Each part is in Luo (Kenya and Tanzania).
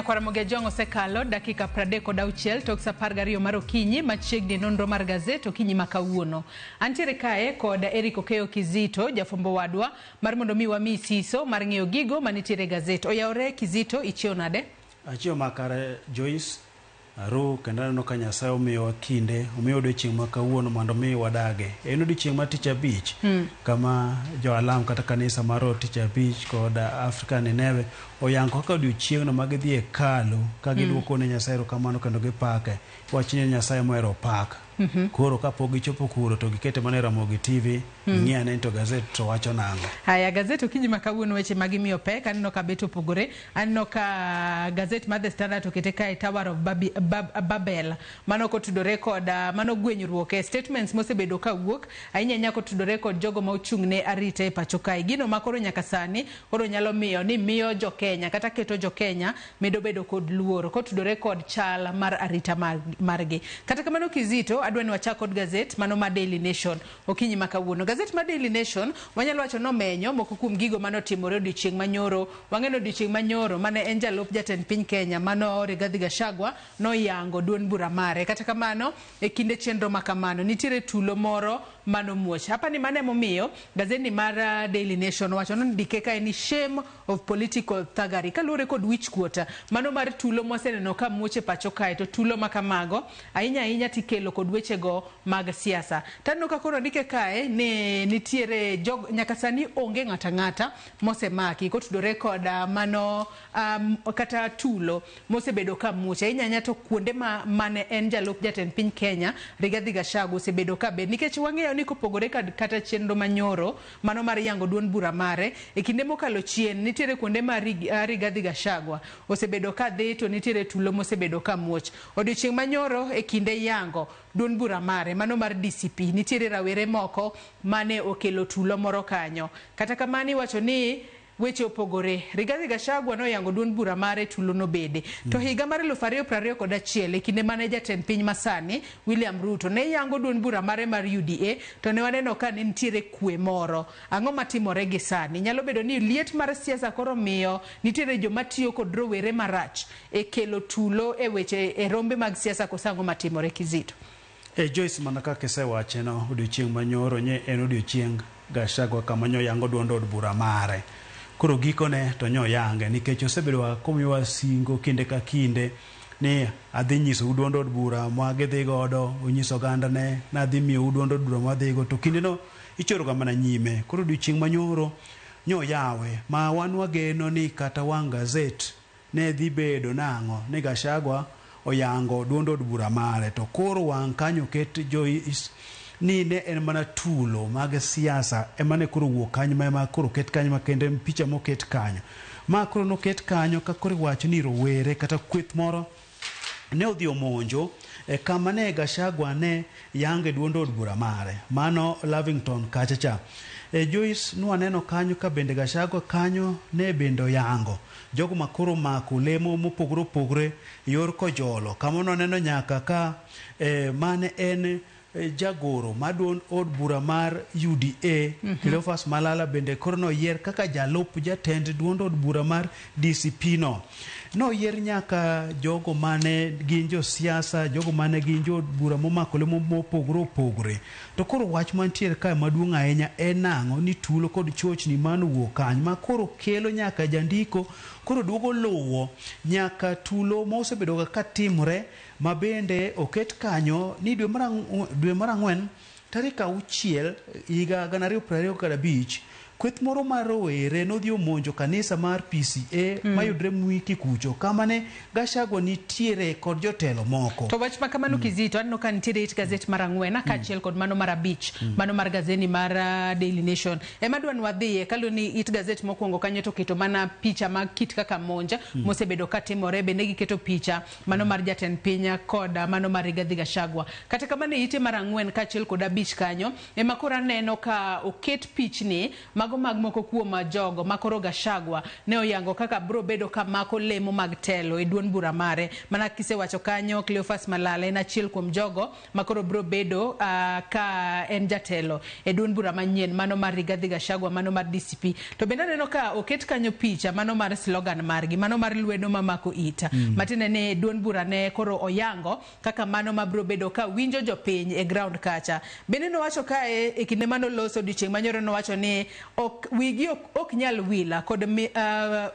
Nyakwar Ramogi Ajwang' osekalo dakika 36 tok sa 12 mar okinyi machiegni nonro mar gazet okinyi ma kawuono. Antiere kae kod Eric Okeyo Kizito, jafwambo wadwa, mar mondo mi wami siso mar ng'eyo gigo manitiere e gazet. Oyawore Kizito, ichiew nade? Achiew makare Joyce, aru kendo aneno ka Nyasaye omiyowa kinde, omiyo odiochieng' ma kawuono mondo mi wadage. En odiochieng' mar tich abich kama jo-alam kata kanisa mar od tich abich kod Africa Nineve oyango kaka odiochieng'no ma gidhi e hekalu ka giduoko ne Nyasaye erokamano kendo gipake. Wach ni Nyasaye mohero pak. Koro kapok gichopo kuro to gikete mana e Ramogi TV, ging'i ane ni to gazet to wacho nang'o. Haya, gazet okinyi ma kawuono weche ma gimiyo pek aneno ka bet opogore. Aneno ka gazet mar The Standard okete kae Tower of Babi, Bab, Babel. Mano kotudore kod mano gwenyruok e statements mosebedo ka wuok ahinya ahinya kotudore kod jogo ma ochung' ne arita e pacho kae. Gino ma koro nyaka sani koro nyalo miyo ni miyo jo Kenya kata keto jo Kenya medo bedo kod luoro kotudore kod chal mar arita margi. Kata kamano Kizito, adwa ni wachak kod gazet mano mar Daily Nation okinyi ma kawuono. Gazet mar Daily Nation wanyalo wacho nomenyo moko kuom gigo mane otimore odiochieng' manyoro. Wang'e ni odiochieng' manyoro mane en jalup jatend piny Kenya mano Rigathi Gachagua noyango duond bura mare. Kata kamano e kinde chenro ma kamano nitiere tulo moro manomuoch. Apani mano emomiyo gazeti mar Daily Nation wacho nondike kae ni shame of political thuggery kaluwore kod wichkuot mano mar tulo mwaseneno ka muoch e pacho kae to tulo ma kamago ahinya ahinya tikelo kod wechego mag siasa. Taneno ka koro ondike kae ni nitiere jog nyaka sani onge ng'ato ang'ata mosemaki kotudore kod mano kata tulo mosebedo ka muoch ahinya ahinya to kuonde ma mane en jalup jatend piny Kenya Rigathi Gachagua osebedo ka bet nikech wang'eyo ni kopogore kata chenro manyoro mano mar yango duond bura mare e kinde mokalo chien nitiere kuonde ma Rigathi Gachagua osebedo ka dhi to nitiere tulo mosebedo ka muoch. Odiochieng' manyoro e kinde yango duond bura mare mano mar DCP nitiere rawere moko mane okelo tulo moro kanyo. Kata kamano iwacho ni weche opogore. Rigathi Gachagua noyango duond bura mare tulo nobede. To higa mar 2021 e kinde mane jatend piny masani William Ruto ne yango duond bura mare mar UDA to ne waneno ka ne nitiere kwe moro. Ang'o matimore gi sani? Nyalo bedo ni liet mar siasa koro miyo nitiere joma tiyo kod rowere marach e kelo tulo e weche e rombe mag siasa koso ang'o matimore Kizito? E Joyce, mana kaka isewache no, odiochieng' manyoro nye en odiochieng Gachagua kama nyoyango duond od bura mare. Koro gikone to nyoyange nikech osebedo komiyowa singo kinde ka kinde ni adhi nyisou duond od bura ma gidhi godo, onyiso oganda ne nadhi miyou duond od bura mwadhigo to kindeno ichoro ga mana nyime. Koro odiochieng' manyoro nyoyawe ma wan wageno ni kata wang' gazet ne dhi bedo nang'o ni Gachagua oyango duond od bura mare to koro wang' kanyo oket Joyce ni ne en mana tulo mag siasa ema ne koro wuok kanyo ma koro oket kanyo makende picha moket kanyo ma koro noket kanyo ka koro iwacho ni rowere kata kweth moro ne odhi omonjo e kama ne Gachagua ne yange duond od bura mare mano Lavington kacha cha. E Joyce nwaneno kanyo ka bende Gachagua kanyo ne bende oyango jogo ma koro omako lemo mopogore opogore yor kojolo kama nwaneno nyaka ka mane en jagoro mar duond od bura mar UDA Cleophas Malala bende koro noyier kaka jalup jatend duond od bura mar DCP no. Noyier nyaka jogo mane gin josiasa, jogo mane gin jood bura momako lemo mopogore opogore. To koro wach mantiere kae maduong' ahinya en nang'o ni tulo kod chochni manowuok kanyo ma koro kelo nyaka jandiko koro duogo luwo nyaka tulo mosebedo ga katimore ma bende oket kanyo ni dwe mar ang'wen tarik 6 higa 2025 kweth moro mar rowere nodhi omonjo kanisa mar PCA mayudre Mwiki kucho kama ne Gachagua nitiere kod jotelo moko. To wach ma kamano Kizito, aneno ka nitiere it gazet mar ang'wen kaachiel kod mano mar abich, mano mar gazeni mar Daily Nation. Ema adwa ni wadhiye kaluwore ni it gazet mokwongo kanyo to oketo mana picha mag kit kaka monj mosebedo katimore, bende giketo picha mano mar jatend piny kod mano mar Rigathi Gachagua. Kata kamano e ite mar ang'wen kaachiel kod abich kanyo ema koro aneno ka oket pichni mago Mago mag moko kuom jogo makoro Gachagua ne oyango kaka bro bedo ka mako lemo mag telo e duond bura mare. Mana kisewacho kanyo, Cleophas Malala en achiel kuom jogo makoro bro bedo ka en jatelo e duond bura manyien mano mar Rigathi Gachagua, mano mar DCP. To bende aneno ka oket kanyo picha mano mar slogan margi, mano mar lwedo mamako ita. Matiende ni duond bura ne koro oyango kaka mano mabro bedo ka winjo jopiny e ground kacha. Bende nowacho kae e kinde manoloso odiochieng' manyoro, nowacho ni ok wigi ok nyal wila kod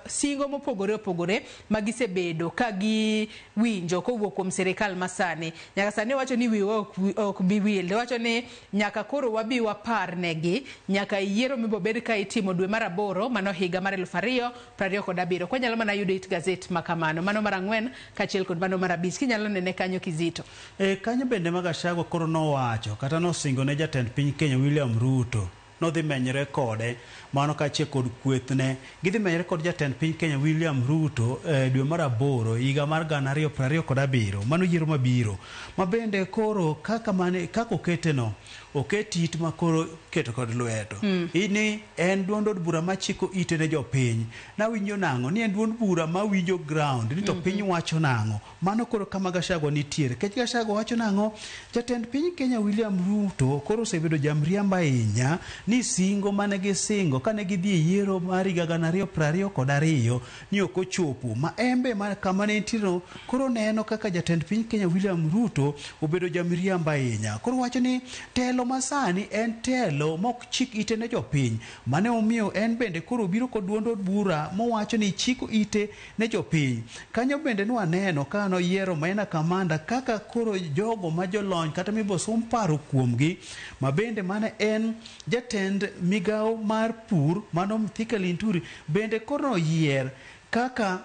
singo mopogore opogore ma gisebedo ka giwinjo kowuok kuom sirikal masani. Nyaka sani owacho ni wiwa ok bi wil. Owacho ni nyaka koro wabi wapar negi nyaka yiero mibobed ka itimo dwe mar aboro mano higa mar 2027. Kwanyalo mana yudo it gazet makamano, mano mar 4 kaachiel kod mano mar 5, kinyalo nene kanyo Kizito. E kanyo bende ma Gachagua koro nowacho kata nosingo ne jatend piny Kenya William Ruto nodhi menyore kode, mano kaachiel kod kwethne gidhi menyore kod jatend piny Kenya William Ruto e dwe mar aboro higa mar 2027, mano yiero mabiro. Ma bende koro kaka mane kaka okete no, oket it ma koro keto kod lweto. Ni en duond od bura machiko ite ne jopiny. Nawinjo nang'o ni en duond bura mawinjo ground ni to piny wacho nang'o. Mano koro kama Gachagua nitiere. Nikech Gachagua wacho nang'o, jatend piny Kenya William Ruto koro osebedo jamriambo ahinya ni singo mane gisingo kane gidhi e yiero mar higa 2022 ni ok ochopo. Ma embe ma kama ne entie no koro neno kaka jatend piny Kenya William Ruto obedo jamriambo ahinya. Koro wacho ni telo masani en telo mok chik ite ne jopiny. Mane omiyo en bende koro obiro kod duond od bura mowacho ni chiko ite ne jopiny. Kanyo bende nwaneno ka noyiero Maina Kamanda kaka koro jogo ma jolony kata mibosum paro kuomgi, ma bende mane en jatend migawo mar pur mano Mithika Linturi bende koro noyier kaka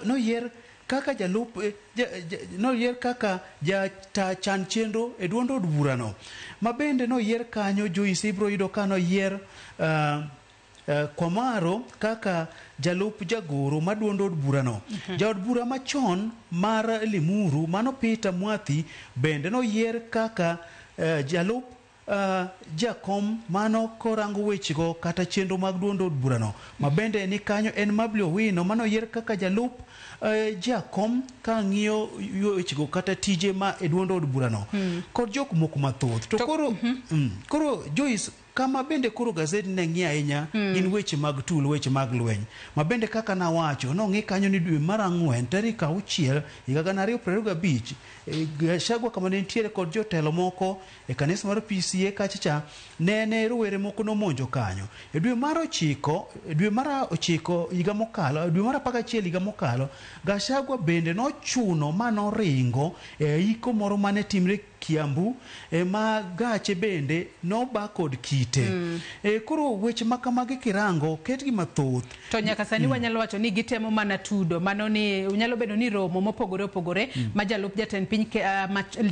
noyier kaka jalup noyier kaka jata chan chenro e duond od burano. Ma bende noyier kanyo Joyce ibro yudo ka noyier Kwamaro kaka jalup jagoro mar duond od burano. Jaod bura machon mar Limuru mano Peter Mwathi bende noyier kaka jalup jakom mano korango wechego kata chenro mag duond od burano. Ma bende ni kanyo en Mabli Owino manoyier kaka jalup jakom ka ng'iyo wechego kata tije ma e duond od burano. Kod jok moko mathoth. To koro, koro Joyce, kama bende koro gazet ne ng'i ahinya gin weche mag tulo, weche mag lweny. Ma bende kaka nawacho, nong'i kanyo ni dwe mar 4 tarik 6 higa 2025, Gachagua kama ne nitiere kod jotelo moko e kanisa mar PCA kacha cha, nene rowere moko nomonjo kanyo. E dwe mar 9, e dwe mar 9 higa mokalo, e dwe mar 11 higa mokalo, Gachagua bende nochuno ma noringo e iko moro mane timre Kiambu, ma gache bende noba kod kite. Koro weche ma kamagi kirango ketgi mathoth. To nyaka sani wanyalo wacho ni gitemo mana tudo mano ni nyalo bedo ni romo mopogore opogore ma jalup jatend piny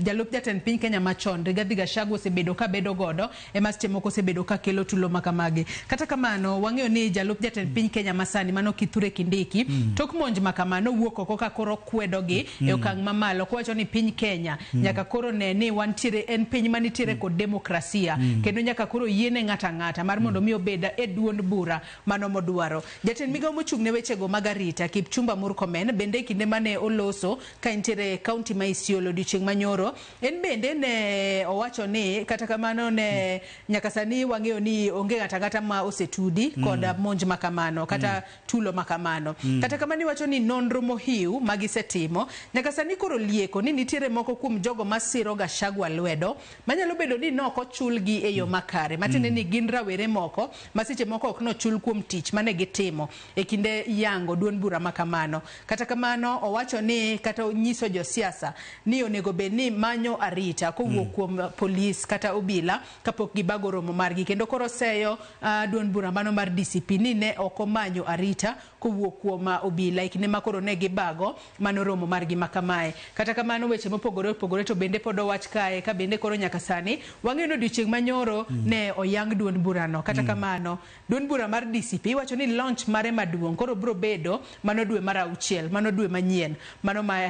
jalup jatend piny Kenya machon Rigathi Gachagua osebedo ka bedo godo ema seche moko osebedo ka kelo tulo makamagi. Kata kamano wang'eyo ni jalup jatend piny Kenya masani mano Kithure Kindiki tok monj makamano wuok oko ka koro kwedogi e okang' mamalo kowacho ni piny Kenya nyaka koro ne ni wantiere en piny manitiere kod demokrasia kendo nyaka koro yiene ng'ato ang'ata mar mondo mi obed e duond bura mano modwaro. Jatend migawo mochung' ne wechego mag arita Kipchumba Murkomen bende e kinde mane oloso ka entiere e kaunti ma Isiolo odiochieng' manyoro, en bende ne owacho ni kata kamano ne nyaka sani wang'eyo ni onge ng'ato ang'ata ma osetudi kod monj makamano kata tulo makamano. Kata kamano iwacho ni nonro mohiu magisetimo nyaka sani koro lieko ni nitiere moko kuom jogo masiro Gachagua lwedo manyalo bedo ni nok ochulgi e yo makare, matiende ni gin rawere moko ma seche moko ok nochul kuom tich mane gitimo e kinde yango duond bura makamano. Kata kamano owacho ni kata onyiso josiasa ni onego bed ni manyo arita kowuok kuom polis kata obila kapok gibago romo margi, kendo koro seyo duond bura mano mar DCP ni ne ok omanyo arita. kowuok kuom obila e kinde ma koro ne gibago mano romo margi ma kamae. Kata kamano weche mopogore opogore to bende pod owach kae ka bende koro nyaka sani wang'eyo ni odiochieng' manyoro ne oyang duond burano. Kata kamano duond bura mar DCP iwacho ni launch mare maduong' koro biro bedo mano dwe mar auchiel, mano dwe manyien, mano ma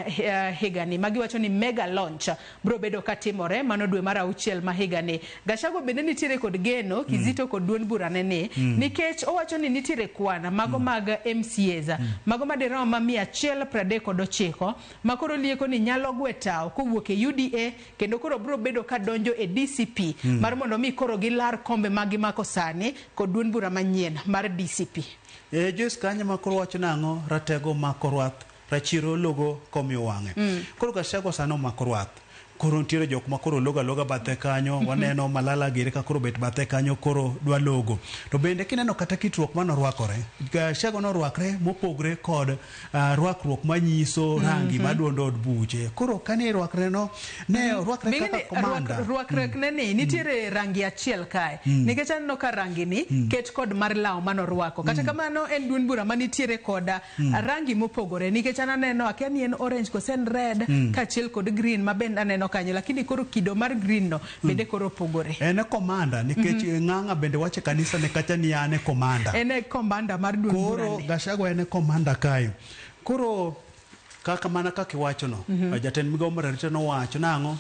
higani. Magiwacho ni mega launch biro bedo katimore mano dwe mar auchiel ma higani. Gachagua bende nitiere kod geno Kizito kod duond burane ni nikech owacho ni nitiere kwan mago mag MCAs mago madirom 139 ma koro lieko ni nyalo gwe tao kowuok e UDA kendo koro biro bedo ka donjo e DCP mar mondo mi koro gilar kombe ma gimako sani kod duond bura manyien mar DCP. Joyce kanyo ma koro wacho nang'o ratego mako rwath rachiro logo komiyo wang'e. Koro Gachagua sani omako rwath. Koro nitiere jok ma koro logo aloga bathe kanyo, waneno Malala giri ka koro bet bathe kanyo koro dwa logo. To bende kineno kata kitruok manorwakore, Gachagua norwakre mopogre kod rwakruok manyiso rangi mar duond od buche. Koro kane rwakre no, ne orwakre kaka komanda. Rwakruok ne ni nitiere rangi achiel kae. Nikech aneno ka rangi ni ket kod mar law manorwako. Kata kamano en duond bura manitiere koda rangi mopogore nikech an aneno akia ni en orange kose en red kaachiel kod green ma bende aneno kanyo, lakini koro kido mar green no bende koro opogore. En e komanda nikech Ng'ang'a bende wacho e kanisa ne kacha ni an e komanda. En e komanda mar duond bura Koro ni. Gachagua en e komanda kae. Koro kaka mana kaka iwacho no, jatend migao mar arita nowacho nang'o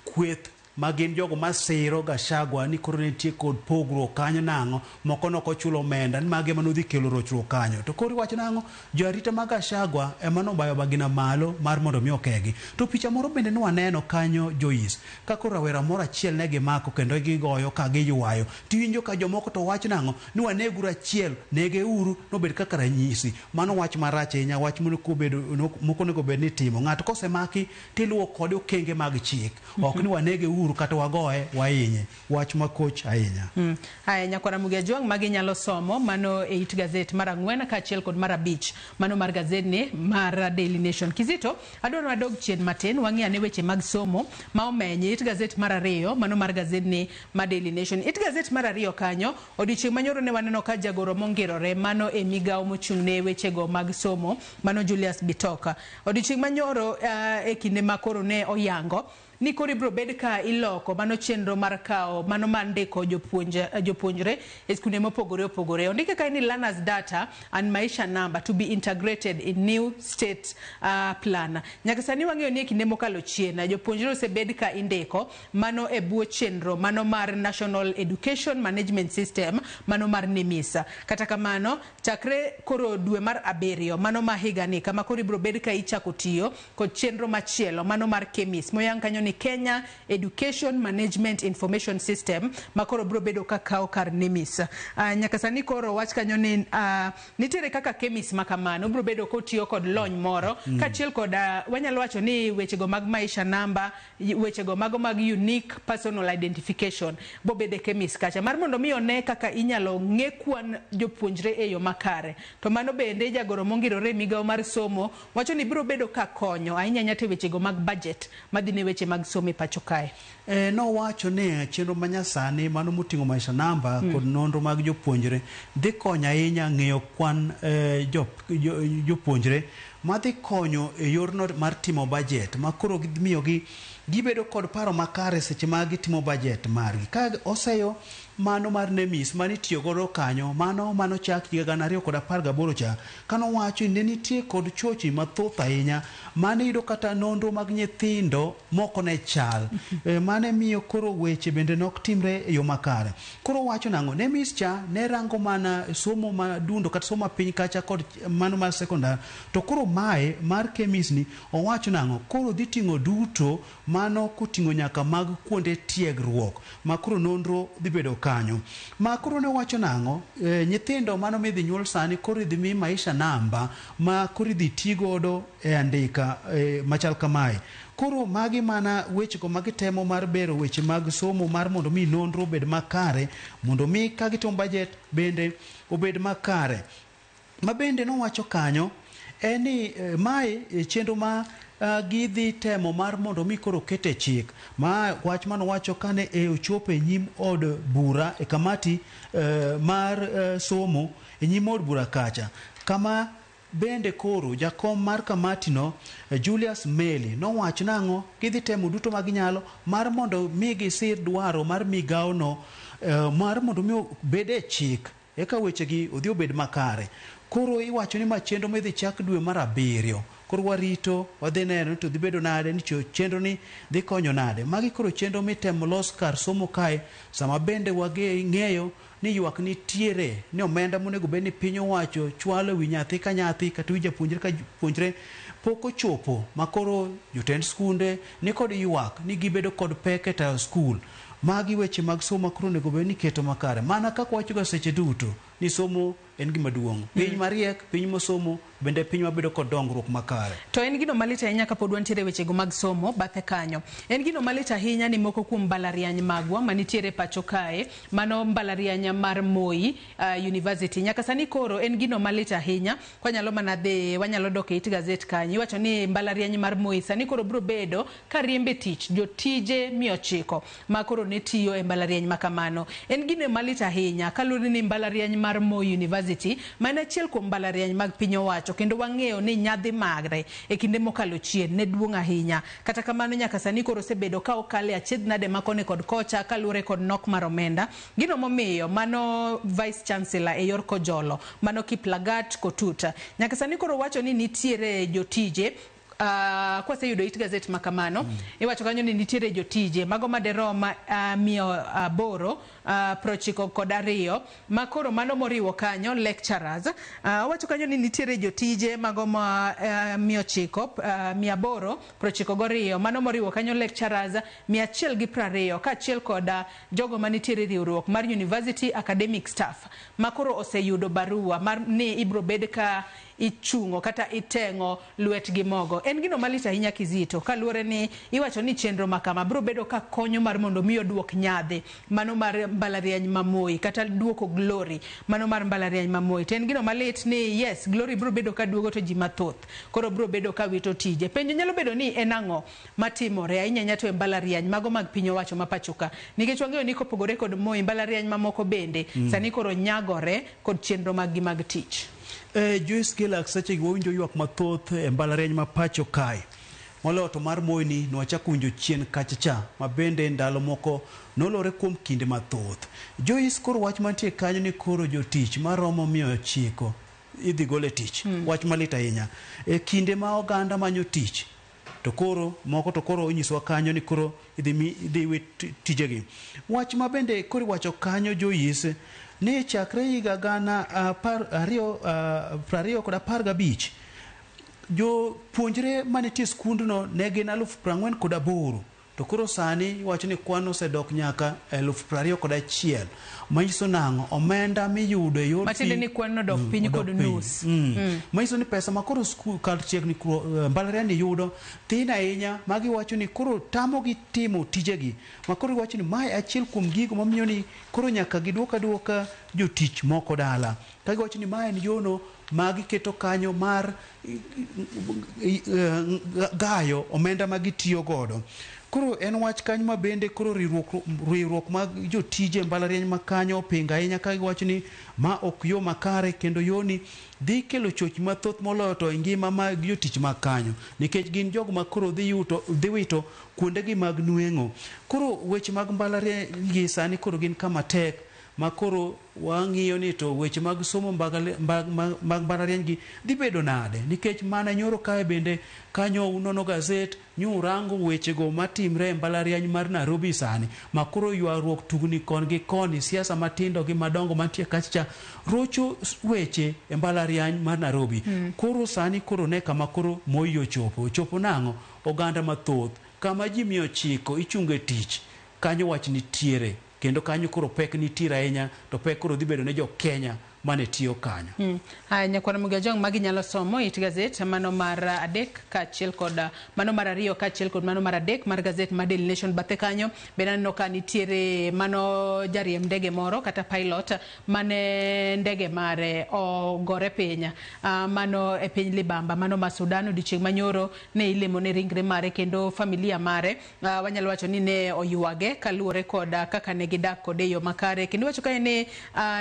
kweth ma gin jogo masiro Gachagua ni koro nitie kod pogruok kanyo nang'o moko nok ochulo omenda ni magi ema nodhi kelo rochruok kanyo. To koro iwacho nang'o joarita mag Gachagua ema nobayo bagina malo mar mondo mi okegi. To picha moro bende ne waneno kanyo Joyce ka koro rawera moro achiel ne gimako kendo gigoyo ka giywayo. Tiwinjo ka jomoko to wacho nang'o ni waneguru achiel, negeuru nobed kaka ranyisi. Mano wach marach ahinya, wach mok onego bed ni itimo. Ng'ato kosemaki tiluwo kode okenge mag chik. Ok ni wanege uru kata wagoye wahinye. Wach makoch ahinya. Haya, nyakwara Mugia Jwang' magi nyalo somo mano e it gazet mar 4 kaachiel kod mar 5 mano mar gazet ni mar Daily Nation. Kizito, adwaro wadog chien matin wang'i ane weche mag somo ma omeny e it gazet mar 2 mano mar gazet ni mar Daily Nation. It gazet mar 2 kanyo odiochieng' manyoro ne waneno ka jagoro mongirore mano e migawo mochung' ne wechego mag somo mano Julius Bitoka. Odiochieng' manyoro e kinde ma koro ne oyango ni koro ibiro bed ka iloko mano chenro mar kawo mano mar ndiko jopuonjre e skunde mopogore opogore. Ondike kae ni learners data and maisha number to be integrated in new state plan. Nyaka sani wang'eyo ni e kinde mokalo chien jopuonjre osebed ka indiko mano e bwo chenro mano mar National Education Management System mano mar NEMIS. Kata kamano chakre koro dwe mar 7 mano ma higani kama koro ibiro bed ka ichako tiyo kod chenro machielo mano mar KEMIS moyang kanyo ni Kenya Education Management Information System ma koro biro bedo ka kawo kar NEMIS. Nyaka sani koro wach kanyo ni nitiere kaka KEMIS ma kamano biro bedo kotiyo kod lony moro kaachiel kod wanyalo wacho ni wechego mag maisha namba, wechego mago mag unique personal identification bobede KEMIS kacha mar mondo mi one kaka inyalo ng'e kwan jopuonjre e yo makare. To mano bende jagoro mongirore e migawo mar somo wacho ni biro bedo ka konyo ahinya ahinya to wechego mag budget madhi ne weche mag somo e pacho kae. Nowacho ni chenro manyasani mano moting'o maisha namba kod nonro mag jopuonjre dhi konyo ahinya ng'eyo kwan jopuonjre madhi konyo e yorno mar timo budget ma koro miyogi gibedo kod paro makare seche ma gitimo budget margi. Ka oseyo mano mar NEMIS manitiyo godo kanyo mano chak higa 2018 cha kanowacho ni nitie kod chochi mathoth ahinya mane yudo kata nonro mag nyithindo moko ne chal. Mane miyo koro weche bende nok timre e yo makare. Koro wacho nang'o NEMIS cha ne rango mana somo madundo kata somo piny kacha kod mano mar sekondar, to koro mae mar KEMIS ni owacho nang'o koro dhi ting'o duto mano koting'o nyaka mag kuonde tiegruok ma koro nonro dhi bedo kanyo. Ma koro ne wacho nang'o nyithindo mano midhi nyuol sani koro idhi mi maisha namba ma koro idhi ti godo e andika machal kamae. Koro magi mana wechego magitemo mar bero weche mag somo mar mondo mi nonro obed makare, mondo mi ka gitimo budget bende obed makare. Ma bende nowacho kanyo en ni mae chenro ma gidhi temo mar mondo mi koro kete chik. Ma wach manowacho kane ochopo e nyim od bura e kamati mar somo e nyim od bura kacha. Kama bende koro jakom mar kamatino Julius Meli nowacho nang'o gidhi temo duto ma ginyalo mar mondo mi gisir dwaro mar migawono mar mondo mi obed e chik eka wechegi odhi obed makare. Koro iwacho ni ma chenro midhi chak dwe mar 7. Koro warito wadhi neno ni to dhi bedo nade ni chenro ni dhi konyo nade. Magi koro chenro mitemo los kar somo kae sama bende wang'eyo ni ywak nitiere ni omenda monego bed ni piny owacho chwalo wi nyathi ka nyathi kata wi japuonjre ka japuonjre pok ochopo ma koro jotend skunde ni kod ywak ni gibedo kod pek e tayo skul. Magi weche mag somo koro onego bed ni iketo makare. Mana kaka wachoga seche duto ni somo en gima duong'. Piny mariek, piny mosomo, bende piny mabedo kod dongruok makare. To en gino malit ahinya kapod wantiere wechego mag somo bathe kanyo. En gino malit ahinya ni moko kuom mbalariany magwa manitiere pacho kae, mano mbalariany mar Moi University. Nyaka sani koro en gino malit ahinya, kwanyalo mana dhi, wanyalo dok e it gazet kanyo. Iwacho ni mbalariany mar Moi sani koro biro bedo ka riembe tich jotije 900 ma koro ne tiyo e mbalariany ma kamano. En gino malit ahinya kaluwore ni mbalariany mar Moi University ma en achiel kuom mbalariany mag piny owacho kendo wang'eyo ni nyadhi magre e kinde mokalo chien ne duong' ahinya. Kata kamano nyaka sani koro osebedo ka okale achiedh nade ma koni kod kocha kaluwore kod nok mar omenda. Gino momiyo mano Vice Chancellor e yor Kojolo, mano Kiplagat Kotut, nyaka sani koro wacho ni nitiere jotije. Kwaseyudo it gazet ma kamano, iwacho kanyo ni nitiere jotije mago maderom 892 ma koro mano moriwo kanyo lecturers. Owacho kanyo ni nitiere jotije mago ma 892 mano moriwo kanyo lecturers 120 kaachiel kod jogo manitiere riwruok mar University Academic Staff ma koro oseyudo barua mar ni ibro bed ka ichungo kata iteng'o lwetgi mogo. En gino malit ahinya Kizito kaluwore ni iwacho ni chenro ma kama biro bedo ka konyo mar mondo mi oduok nyadhi mano mar mbalariany ma Moi kata duoko glory mano mar mbalariany ma Moi. To en gino malit ni yes, glory biro bedo ka duogo to ji mathoth koro biro bedo ka wito tije. Penjo nyalo bedo ni en ang'o matimore ahinya ahinya to e mbalariany mago mag piny owacho ma pacho ka, nikech wang'eyo ni kopogore kod Moi, mbalariany mamoko bende sani koro nyagore kod chenro mag gi mag tich. Joyce Gelax, seche gi wawinjo ywak mathoth e mbalariany ma pacho kae. Moloyo to mar Moi ni nwachako winjo chien kacha cha ma bende ndalo moko nolore kuom kinde mathoth. Joyce, koro wach mantie kanyo ni koro jotich maromo 900 idhi gol e tich. Wach malit ahinya. E kinde ma oganda manyo tich to koro moko to koro onyisowa kanyo ni koro idhi wit tijegi. Wach ma bende koro iwacho kanyo Joyce ni chakre higa 2025 jopuonjre manitie skundno ne gin 48,000 to koro sani iwacho ni kwan osedok nyaka 21,000. Manyiso nang'o? Omenda miyudo e yor matiende ni kwan nodok piny kod nus. Manyiso ni pesa ma koro skul kar chiegni mbalariany yudo thin ahinya, ma giwacho ni koro tamogi timo tijegi. Ma koro giwacho ni mae achiel kuom gigo mamiyo ni koro nyaka giduok aduoka jotich moko dala. Ka giwacho ni mae en yono ma giketo kanyo mar gayo omenda ma gitiyo godo. Koro en wach kanyo ma bende koro riwruok mag jotije mbalariany ma kanyo opingo ahinya ka giwacho ni ma ok yo makare kendo yoni dhi kelo chochni mathoth moloyo to e ngima mag jotich mag kanyo, nikech gin jogo ma koro dhi wito kuondegi mag nweng'o. Koro weche mag mbalariany gi sani koro gin kama tek ma koro wang'iyo ni to weche mag somo mag mbalariany gi dhi bedo nade, nikech mana nyoro kae bende kanyo unono gazet nyurango wechego matimre e mbalariany mar Nairobi sani ma koro ywaruok tugni kon gi koni, siasa matindo gi madongo mantie kacha cha rocho weche e mbalariany mar Nairobi. Koro sani koro ne kama koro Moi ochopo. Ochopo nang'o? Oganda mathoth kama ji 900 ichungo e tich kanyo wach nitiere kendo kanyo koro pek nitiere ahinya, to pek koro dhi bedo ne jo Kenya mane tiyo kanyo. Haya, nyakwar Mugajong, magi nyalo somo it gazet mano mar 3 kaachiel kod mano mar 2 kaachiel kod mano mar 3 mar gazet mar Daily Nation. Bathe kanyo bende aneno ka nitiere mano jariemb ndege moro kata pilot mane ndege mare ogore piny mano e piny Libamba mano ma Sudan odiochieng' manyoro ne ilemo ne ringre mare kendo familia mare wanyalo wacho ni ne oywage kaluwore kod kaka ne gidak kode e yo makare. Kendo iwacho kae ni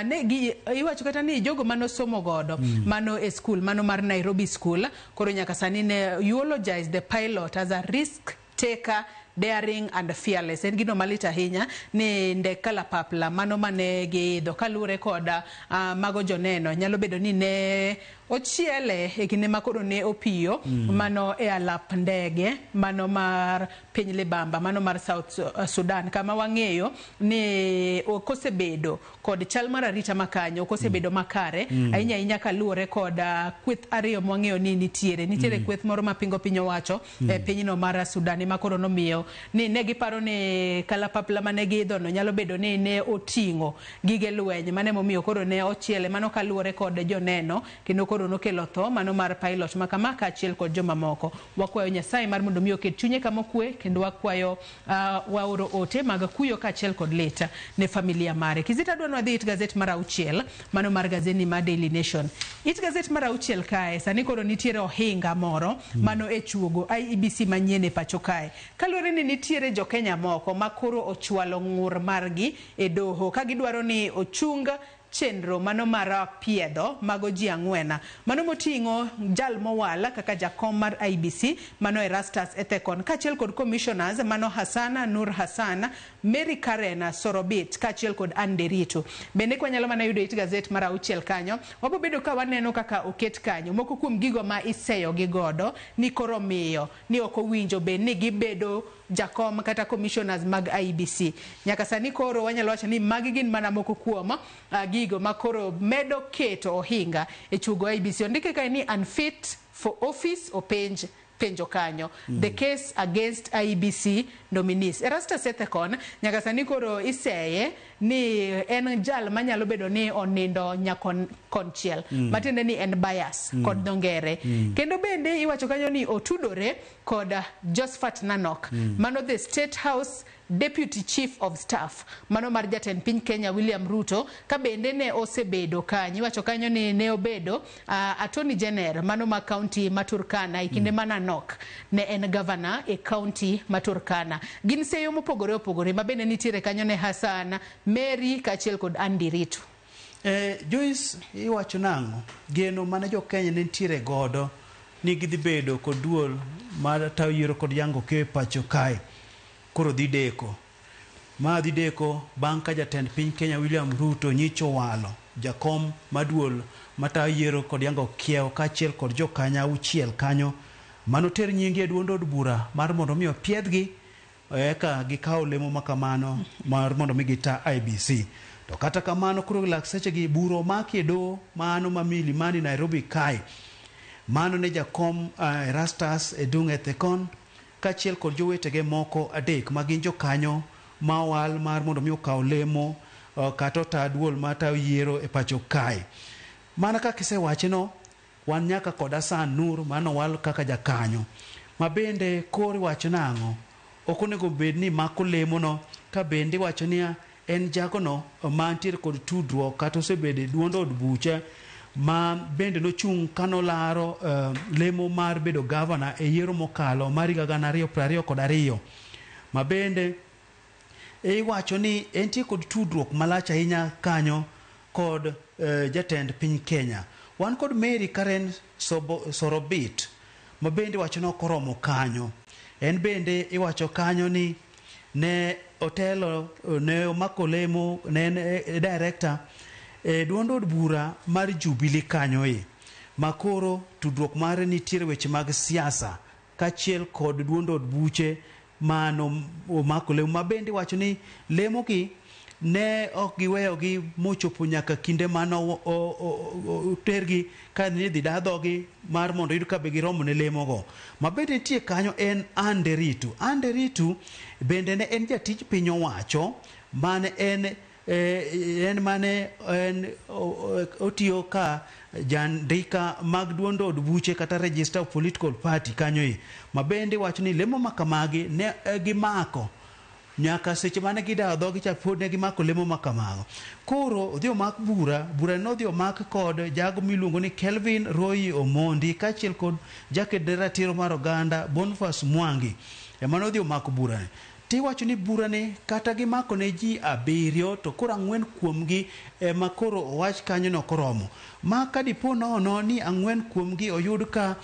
ne gi iwacho kata kata ni jogo manosomo godo mano e school mano mar Nairobi School koro nyaka sani ne eulogize the pilot as a risk taker, daring and fearless. En gino malit ahinya ni ndek kalapapla mano mane giidho kaluwore kod mago joneno nyalo bedo ni ne ochiele e kinde ma koro ne opiyo mano e alap ndege mano mar piny Libamba mano mar South Sudan, kama wang'eyo ni ok osebedo kod chal mar arita makanyo, ok osebedo makare ahinya ahinya kaluwore kod kweth ariyo mwang'eyo ni nitiere kweth moro mapingo piny owacho e pinyno mar Sudan ema koro nomiyo ni ne giparo ni kalapapla mane giidho no nyalo bedo ni ne oting'o gige lweny, mane momiyo koro ne ochiele mano kaluwore kod joneno, kendo koro nokelo tho mano mar pilot ma kama kaachiel kod jomamoko. Wakwayo Nyasaye mar mondo mi oket chunye kama okwe, kendo wakwayo waoro ote mag kuyo kaachiel kod lit ne familia mare. Kizito, adwa ni wadhi it gazet mar 6 mano mar gazeti mar Daily Nation. It gazet mar 6 kae sani koro nitiere ohinga moro mano e chuogo IEBC manyien e pacho kae. Kaluwore ni nitiere jo Kenya moko ma koro ochwalo ng'ur margi e doho ka gidwaro ni ochung chenro mano mar piedho mago ji 4 mano moting'o jal mowal kaka jakom mar IEBC mano Erastus Ethekon kaachiel kod commissioners mano Hassan Nur Hassan, Mary Karen Sorobit kaachiel kod Anne Nderitu. Bende kwanyalo mana yudo it gazet mar 6 kanyo, wabo bedo ka waneno kaka oket kanyo moko kuom gigo ma iseyo gi godo ni koro miyo ni ok owinjo bed ni gibedo jakom kata commissioners mag IEBC. Nyaka sani koro wanyalo wacho ni magi gin mana moko kuom gigo ma koro medo keto ohinga e chugo IEBC. Ondike kae ni unfit for office openj penjo kanyo. The case against IEBC nominees. Erastus Ethekon nyaka sani koro iseye ni en jal manyalo bedo ni onindo nyakon konchiel. Matiende ni en bias kod dho ngere. Kendo bende iwacho kanyo ni otudore kod Josephat Nanok. Mano the State House Deputy Chief of Staff mano mar jatend piny Kenya William Ruto, ka bende ne osebedo kanyo. Iwacho kanyo ni ne obedo Attorney General mano ma county ma Turkana e kinde ma Nanok ne en governor e county ma Turkana. Gin seyo mopogore opogore ma bende nitiere kanyo ne Hassan, Mary kaachiel kod Anne Nderitu. Joyce, iwacho nang'o? Geno mane jo Kenya ne nitiere godo ni gidhi bedo kod duol mar tayo yiero kod yango keyo e pacho kae koro dhi deko. Ma dhi deko bang' ka jatend piny Kenya William Ruto nyicho walo jakom maduol matayo yiero kod yango kiewo kaachiel kod jokanya 6 kanyo manoter nyingi e duond od bura mar mondo mi opiedhgi eka gikaw lemo makamano mar mondo mi gita IEBC. To kata kamano koro lak sechegi bura omaki e doho mano ma Milimani Nairobi kae. Mano ne jakom Erastus Edung' Ethekon kaachiel kod jowetege moko 3 ma gin jokanyo ma owal mar mondo mi okaw lemo kata ota duol matayo yiero e pacho kae. Mana kaka isewacheno, wan nyaka kod Hassan Nur mano owal kaka jakanyo. Ma bende koro iwacho nang'o? Ok onego bed ni mako lemono ka bende iwacho niya en jagono mantiere kod tudruok kata osebedo e duond od buche ma bende nochung' kanolaro lemo mar bedo gavana e yiero mokalo mar higa 2022. Ma bende iwacho ni entie kod tudruok malach ahinya kanyo kod jatend piny Kenya. Wan kod Mary Karen Sorobit ma bende iwacho ni ok oromo kanyo. En bende iwacho kanyo ni ne otelo, ne omako lemo, ne en director e duond od bura mar Jubilee kanyo e. Ma koro tudruok mare nitiere weche mag siasa kaachiel kod duond od buche mano omako lemo. Ma bende iwacho ni lemo gi ne ok giweyogi mochopo nyaka kinde mane otergi ka ni idhi da dhogi mar mondo oyud ka be giromo ne lemogo. Ma bende nitie kanyo en Anne Nderitu. Anne Nderitu bende ne en jatij piny owacho mane en mane en otiyo ka jandika mag duond od buche kata register of political party kanyo e. Ma bende wacho ni lemo makamagi ne gimako nyaka seche mane gidawo dhogi cha pod ne gimako lemo makamago. Koro odhi omak bura, bura no odhi omak kod jago miluongo ni Kelvin Roy Omondi kaachiel kod jaked ne ratiro mar oganda Boniface Mwangi. Ema nodhi omako bura ni. Tiwacho ni burani kata gimako ne ji 7 to koro 4 kuomgi ema koro owach kanyo ni ok oromo. Ma ka dipo nono ni 4 kuomgi oyud ka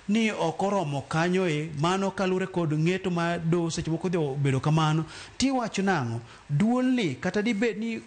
ni ok oromo kanyo e mano kalure kod ng'eto ma doho seche moko odhi obedo kamano. Tiwacho nang'o? Duolni kata dibed ni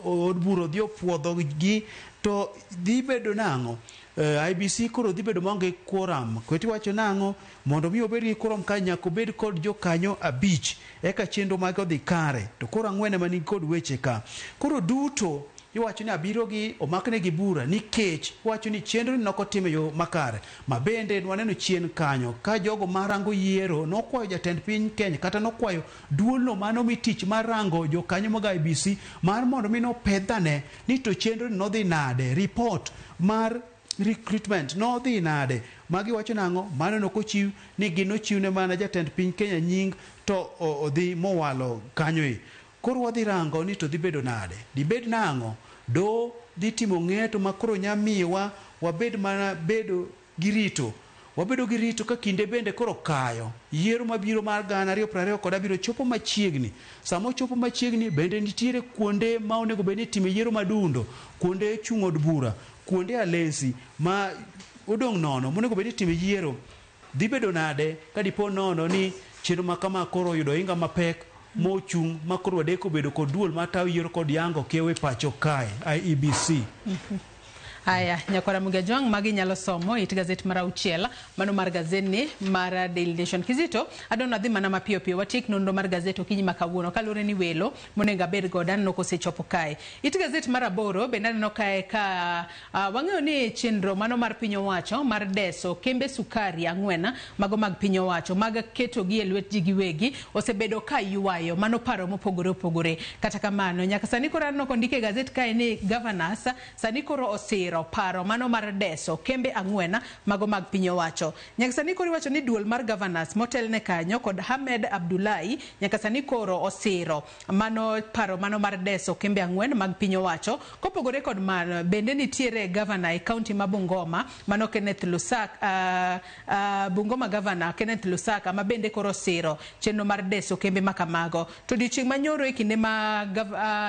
od bura odhi opuodho gi to dhi bedo nang'o? IEBC koro dhi bedo maonge quorum. Kweti wacho nang'o? Mondo mi obed gi quorum ka nyaka obed kod jokanyo 5 eka chenro mage odhi kare. To koro 4 ema nigi kod weche ka. Koro duto iwacho ni 7 gi omaknegi bura nikech iwacho ni chenro ni nokotim e yo makare. Ma bende nwaneno chien kanyo ka jogo marango yiero nokwayo jatend piny Kenya kata nokwayo duolno mano mi tich mar rango jokanyo mag IEBC mar mondo mi nopedhane ni to chenro ni nodhi nade, report mar recruitment nodhi nade. Magi wacho nang'o? Mano nokochiw ni gin nochiwne mana jatend piny Kenya nying to odhi mowalo kanyo e. Koro wadhi rango ni to dhi bedo nade. Dibed nang'o? Do dhi timo ng'eto ma koro nyamiwa wabed mana bedo gi rito. Wabedo gi rito ka kinde bende koro kayo. Yiero mabiro mar 2027 chopo machiegni. Sama ochopo machiegni bende nitiere kuonde ma onego bed ni itime yiero madundo, kuonde chung' od bura, kuonde alesi ma odong' nono monego bed ni itime yiero. Dhi bedo nade ka dipo nono ni chenro ma kama koro oyudo ohinga mapek mochung' ma koro wadek obedo kod duol matayo yiero kod yango kiewo e pacho kae, IEBC. Aya, nyakwara Mugajwang' magi nyalo somo it gazet mar 6 mano mar gazetni mar Daily Nation. Kizito, adwa nadhi mana mapiyo piyo watiek nonro mar gazet okinyi ma kawuono kaluwore ni welo monego abed godo aneno kosechopo kae. It gazet mar 8 bende aneno kae ka wang'eyo ni chenro mano mar piny owacho mar deso kembe sukari 4 mago mag piny owacho mag ketogi e lwet ji giwegi osebedo ka ywayo mano paro mopogore opogore. Kata kamano nyaka sani koro aneno kondike e gazet kae ni governors sani koro osiro paro mano mar deso kembe 4 mago mag piny owacho. Nyaka sani koro iwacho ni duol mar governors motelne kanyo kod Ahmed Abdullahi nyaka sani koro osiro mano paro mano mar deso kembe 4 mag piny owacho. Kopogore kod mano bende nitiere governor e county ma Bungoma mano Kenneth Lusaka, Bungoma governor Kenneth Lusaka ma bende koro osiro chenro mar deso kembe makamago. To odiochieng' manyoro e kinde ma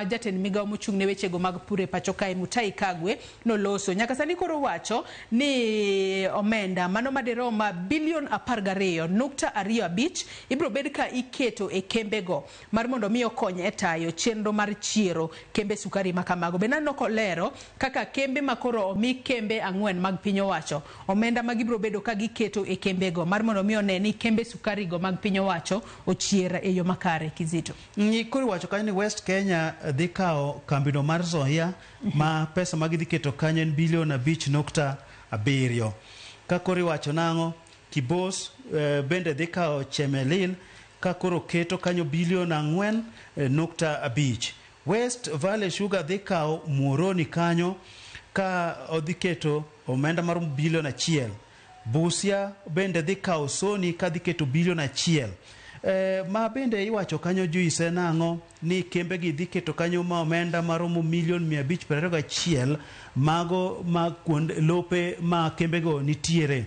jatend migawo mochung' ne wechego mag pur e pacho kae Mutahi Kagwe noloso. Nyaka sani koro wacho ni omenda mano madirom bilion 12.25 ibiro bed ka iketo e kembego mar mondo mi okony e tayo chenro mar chiero kembe sukari makamago. Bende aneno kolero kaka kembe makoro omi kembe 4 mag piny owacho omenda ma gibiro bedo ka giketo e kembego mar mondo mi one ni kembe sukari go mag piny owacho ochier e yo makare. Kizito. Koro iwacho kanyo ni West Kenya dhi kawo kambino mar Nzoia ma pesa ma gidhi keto kanyo en bilion 5.7. Ka koro iwacho nang'o? Kibos bende dhi kawo Chemelil ka koro keto kanyo bilion 4.5. West Valley Sugar dhi kawo Muhoroni kanyo ka odhi keto omenda mar bilion 1. Busia bende dhi kawo Sony ka dhi keto bilion 1. Ma bende iwacho kanyo Joyce nang'o ni kembe gi dhi keto kanyo ma omenda maromo milion 521 mago ma kuond lope ma kembego nitiere.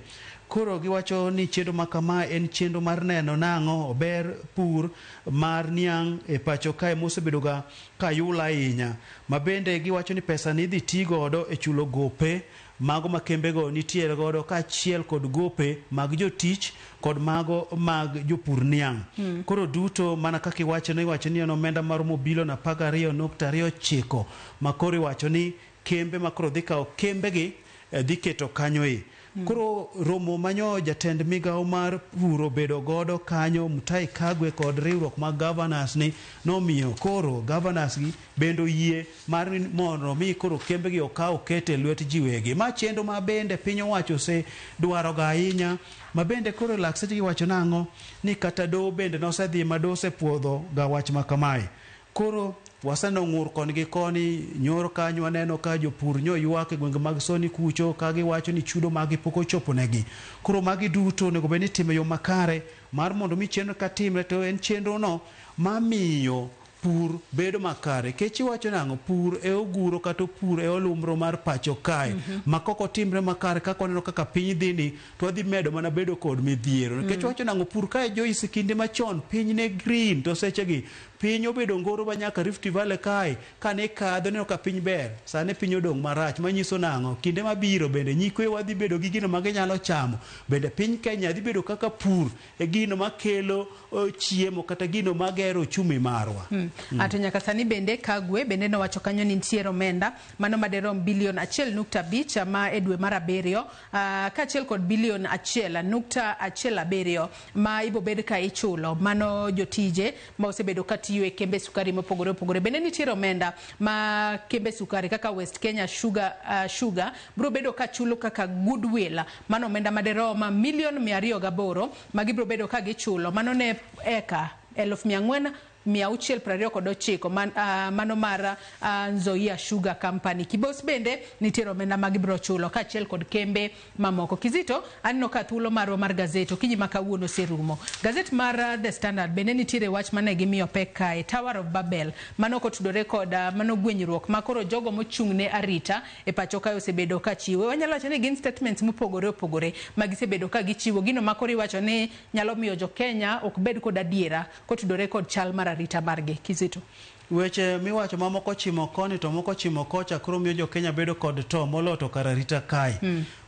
Koro giwacho ni chenro ma kama en chenro mar neno nang'o ober pur mar niang' e pacho kae mosebedo ga kayula ahinya. Ma bende giwacho ni pesa ni idhi ti godo e chulo gope mago ma kembego nitiere godo kaachiel kod gope mag jotich kod mago mag jopur niang'. Koro duto mana kaka iwacho ni iwacho ni en omenda maromo bilion 12.29 ma koro iwacho ni kembe ma koro dhi kawo kembegi dhi keto kanyo e. Koro romo manyo jatend migawo mar pur obedo godo kanyo Mutahi Kagwe kod riwruok mag governors ni nomiyo koro governors gi bende oyie mar mondo mi koro kembegi okaw oket e lwet ji wegi. Ma chenro ma bende piny owacho osedwaro ga ahinya ma bende koro lakseche giwacho nang'o ni kata doho bende nosedhi ma doho osepuodho ga wach ma kamae. Koro waseneno ng'ur koni gi koni, nyoro kanyo waneno ka jopur nyo ywak e gwenge mag Soni kucho ka giwacho ni chudo maggi pok ochopo negi. Koro magi duto onego bed ni itimo e yo makare mar mondo mi chenro ka timre to en chenro no mamiyo Pur bedo makare. Kech iwacho nang'o? Pur e oguro kata pur e olumro mar pacho kae. Ma kok otimre makare kaka waneno kaka piny dhi ni, to wadhi medo mana bedo kod midhiero. Nikech wacho nang'o? Pur kae Joyce kinde machon piny ne green to sechegi piny obedo ngoro ma nyaka Rift Valley kae kane ikadho ineno ka piny ber. Sani piny odong' marach manyiso nang'o? Kinde mabiro bende nyikwewa dhi bedo gi gino ma ginyalo chamo. Bende piny Kenya dhi bedo kaka pur e gino makelo chiemo kata gino magero uchumi marwa. Ato nyaka sani bende Kagwe bende nowacho kanyo ni nitiere omenda mano maderom bilion 1.5 ma e dwe mar 7 kaachiel kod bilion 1.17 ma ibobed ka ichulo mano jotije ma osebedo ka tiyo e kembe sukari mopogore opogore. Bende nitiere omenda ma kembe sukari kaka West Kenya Sugar biro bedo ka chulo kaka goodwill, mano omenda maderom milion 208 ma gibiro bedo ka gichulo mano ne eka 4,629 mano mar Nzoia Sugar Company. Kibos bende nitiere omenda ma gibiro chulo kaachiel kod kembe mamoko. Kizito, aneno ka thuolo marwa mar gazet okinyi ma kawuono oserumo. Gazet mar The Standard bende nitiere wach mane gimiyo pek kae, Tower of Babel, mano kotudore kod mano gwenyruok ma koro jogo mochung' ne arita e pacho kae osebedo ka chiwo. Wanyalo wacho ni gin statements mopogore opogore ma gisebedo ka gichiwo, gino ma koro iwacho ni nyalo miyo jo Kenya ok bed kod adiera kotudore kod chal mar arita margi. Kizito. Weche miwacho ma moko chimo koni to moko chimo kocha koro miyo jo Kenya bedo kod to moloyo to kar arita kae.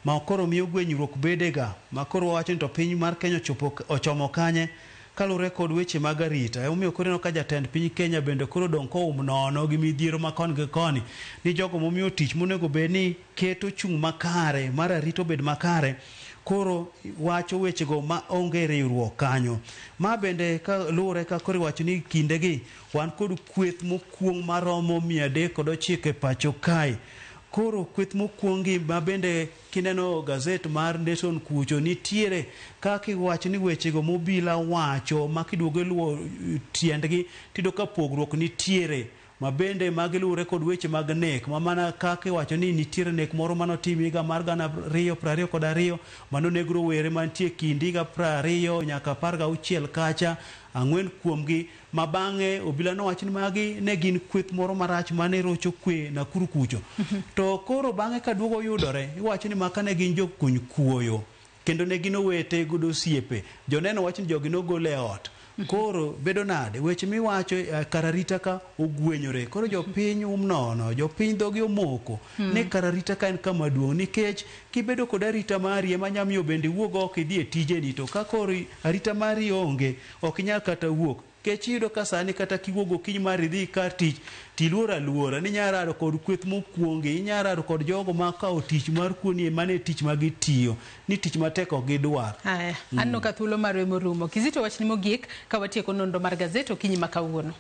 Ma koro miyo gwenyruok bedega ma koro wawacho ni to piny mar Kenya ochomo kanye kaluwore kod weche mag arita. Emomiyo koro ineno ka jatend piny Kenya bende koro odong' koum nono gi midhiero ma koni gi koni ni jogo momiyo tich monego bed ni keto chung' makare mar arita obed makare koro wacho wechego ma onge riwruok kanyo. Ma bende ka luwore ka koro iwacho ni kindegi wan kod kweth mokuong' maromo 309 e pacho kae. Koro kweth mokuong' gi ma bende kineno gazet mar Nation kucho nitiere kaka iwacho ni wechego mobila wacho ma kiduogo iluwo tiendgi tiyudo ka pogruok nitiere. Ma bende magi luwore kod weche mag nek ma mana kaka iwacho ni nitiere nek moro manotim higa mar 2022 manoneg rowere mantie kind higa 20 nyaka 16 kacha, 4 kuomgi ma bang'e obila nowacho ni magi ne gin kweth moro marach mane rocho kwe Nakuru kucho. To koro bang'e ka duogo yudore iwacho ni maka ne gin jokuny kuoyo kendo ne gin owete kod osiepe. Joneno wacho ni jogi nogol e ot. Koro bedo nade weche miwacho kar arita ka ogwenyore. Koro jopiny um nono, jopiny dhogi omoko ni kar arita ka en kama duong' nikech kibedo kod arita mari ema nyalo miyo bende iwuog oko idhi e tijeni to ka koro arita mari onge ok inyal kata wuok. Kech iyudo ka sani kata kiwuok gokinyi mar idhi kar tich tiluor aluora ni inyalo rado kod kweth mokuongi, inyalo rado kod jogo ma kawo tich mar kuoni mane tich ma gitiyo ni tich matek ok gidwar. Aya, aneno ka thuolo marwa morumo. Kizito, wachni mogik ka watieko nonro mar gazet okinyi ma kawuono.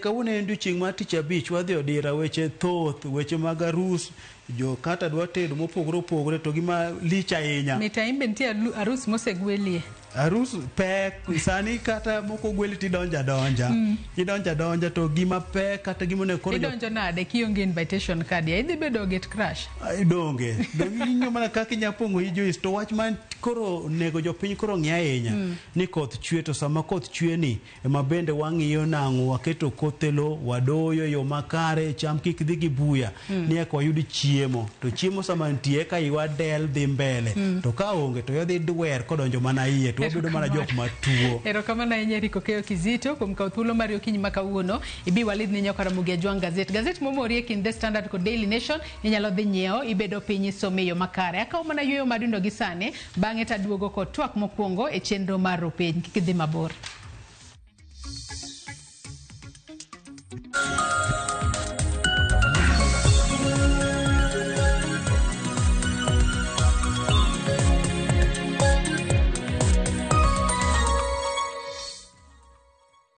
Kawuono en odiochieng' mar tich abich, wadhi odira weche thoth, weche mag arus, jo kata dwa tedo mopogore opogore to gima lich ahinya. Mita in be nitie arus mosegwelie. Arus pek sani kata moko gweli tidonjo adonja. Idonjo adonja to gima pek kata gima onego koro Idonjo nade kionge invitation card ya idhi bedo gate crash. Donge. Donge ing'iyo mana kaka inya pong'o i Joyce to wach man koro nego jopiny koro ng'i ahinya ni koth chwe to sama koth chwe ni ema bende wang'iyo nang'o waketo kothe lo wadoyo e yo makare cham kik dhi gi buya ni eka wayud chiemo to chiemo sama nitie eka iwa del dhi mbele to ka onge to yodhi dwer kodonjo mana iye to wabedo mana jok matuo. Erokamano ahinya Eric Okeyo Kizito kuom kawo thuolo mari okinyi ma kawuono ibi walidhni nyaka Ramogi Ajwang' gazet. Gazet momori e kind The Standard kod Daily Nation inyalo dhi nyiewo ibedo piny isome e yo makare. Akawo mana yueyo madundo gi sani bang'e taduogo kod twak mokwongo e chenro mar Ropiny. Kik idhi mabor.